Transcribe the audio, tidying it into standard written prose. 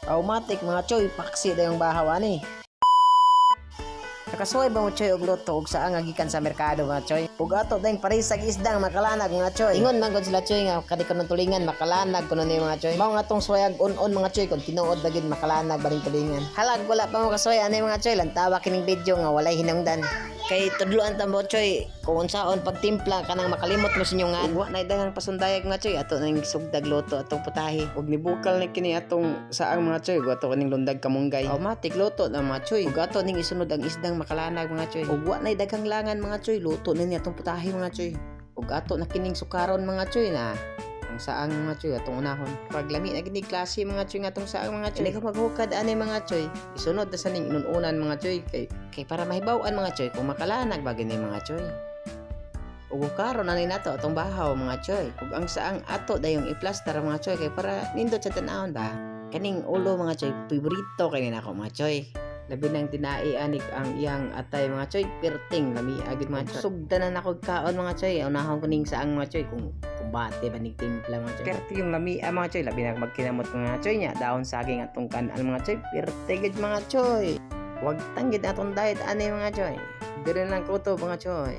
Automatic, mga choy, paksi na yung bahaw ani. Nakasuway ba mo, choy, og luto og saang nga gikan sa merkado, mga choy? Ug ato dayong parisag isdang makalanag, mga choy. Ingon man gud sila, choy, nga kadi kuno tulingan makalanag kuno ni, mga choy. Mao nga atong suwayag on-on, mga choy, kung tinuod ba gid makalanag ba ning tulingan. Halag wala pa mo kasuway ani, mga choy, lantawa kining video nga walay hinungdan. Kay tudloan ta mo, choy, kung unsaon pagtimpla kanang makalimot mo sa inyong ngan. Wa nay daghang pasundayag, mga choy, ato nang sugdag luto atong putahe. Ug nibukal ni kini atong saang, mga choy, ug ato kining lundag kamunggay. Automatic luto na, mga choy. Ug ato ning isunod ang isdang makalanag, mga choy. Ug wa nay daghang langan, mga choy, luto na ni atong putahe, mga choy. Ug ato na kining sukaron, mga choy, na ang saang, mga choy, atong unahon. Paglami na gini klase, mga choy, nga atong saang, mga choy. Hindi ko maghukad ani, mga choy. Isunod na sa ning inununan, mga choy, kay para mahibaw-an, mga choy, kung makalanag ba gini, mga choy. Ug karon na ni nato atong bahaw, mga choy. Ug ang saang ato dayong iplastar, mga choy, kay para nindot sa tan-awon ba. Kaning ulo, mga choy, favorito kay nako, mga choy. Labi nang tinai anik ang iyang atay, mga choy, perting lami agid, mga choy. Sugdan na nako kaon, mga choy. Unahon ko ning saang, mga choy, kung kumbate ba ning timpla, mga choy. Perti yung lami ah, mga choy, labi na magkinamot, mga choy, nya daon saging atong kanan, mga choy, perti gid, mga choy. Wag tanggid atong diet ani, mga choy. Dire lang kuto, mga choy.